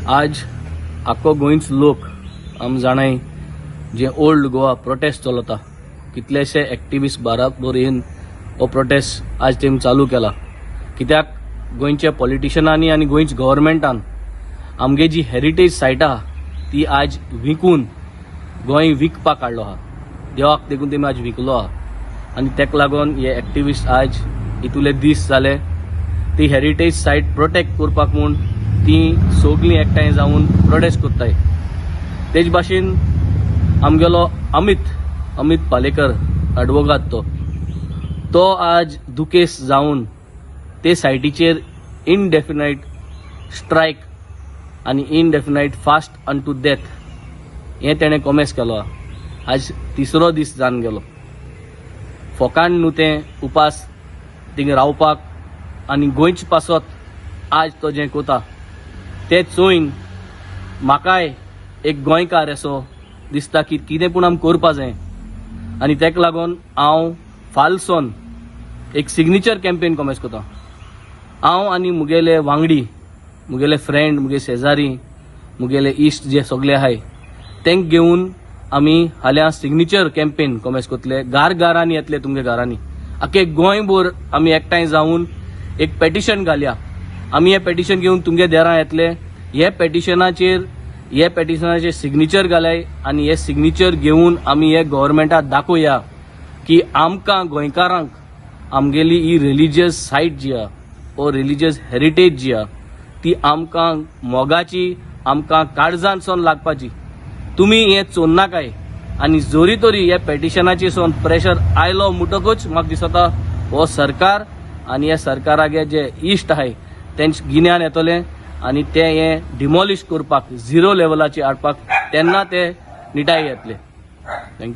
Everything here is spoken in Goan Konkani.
आज आख्खो गोंयच लोक आम जाणाय जे ओल्ड गोवा प्रोटेस्ट चलता. कितलेशे एक्टिविस्ट बाराबोर येवन हो प्रोटेस्ट आज तेम चालू केला, कित्याक गोंयच्या पॉलिटिशनांनी आनी गोंयच गव्हर्मेंटान आमगे जी हेरिटेज सायट आहा ती आज विकून गोंय विकपाक काडलो आहा. देवाक देखून तेमी आज विकलो आहा आनी तेका लागून हे एक्टिविस्ट आज इतुले दीस जाले ती हेरिटेज सायट प्रोटेक्ट करपाक म्हूण ती सगलीं एकठांय जावन प्रोटेस्ट करताय. तेज भाशेन आमगेलो अमित पालेकर एडवोगाद, तो तो आज दुकेस जावन ते सायटीचेर इनडेफिनायट स्ट्रायक आनी इनडेफिनायट फास्ट अनटू डेथ हें तेणें कॉमेस केलो आहा. आज तिसरो दीस जावन गेलो. फोकाण न्हू तें उपास थिंग रावपाक आनी गोंयच पासत आज तो जें कोता तें चोयन म्हाकाय एक गोंयकार असो दिसता की कितें पूण आमी करपा जाय आनी तेका लागून हांव फालसोन एक सिग्नेचर कॅम्पेन कॉमेस करता. हांव आनी मुगेले वांगडी, मुगेले फ्रेंड, मुगे शेजारी, मुगेले इश्ट जे सगळे आहाय तेंक घेवन आमी फाल्यां सिग्नेचर कॅम्पेन कॉमेस करतले. घार घरांनी येतले, तुमगे घरांनी, आख्खे गोंयभर आमी एकठांय जावन एक पेटिशन घालया. आमी हें पेटिशन घेवन तुमगे देरां येतले. हे पेटिशनाचेर सिग्नेचर घालाय आनी हे सिग्नेचर घेवन आमी हे गव्हर्मेंटाक दाखोवया की आमकां गोंयकारांक आमगेली ही रिलिजियस सायट जी आहा ओ रिलिजियस हेरिटेज जी आहा ती आमकां मोगाची, आमकां काळजान लागपाची. तुमी हें चोन्नाकाय आनी जोरी तरी हे पेटिशनाचेर सोन प्रेशर आयलो म्हणटकूच म्हाका दिसता हो सरकार आनी हे सरकारागे जे इश्ट आहाय तेंचे गिन्यान येतलें आनी ते हें डिमॉलिश करपाक, झिरो लेवलाचेर हाडपाक तेन्ना ते निटाय येतले. Thank you.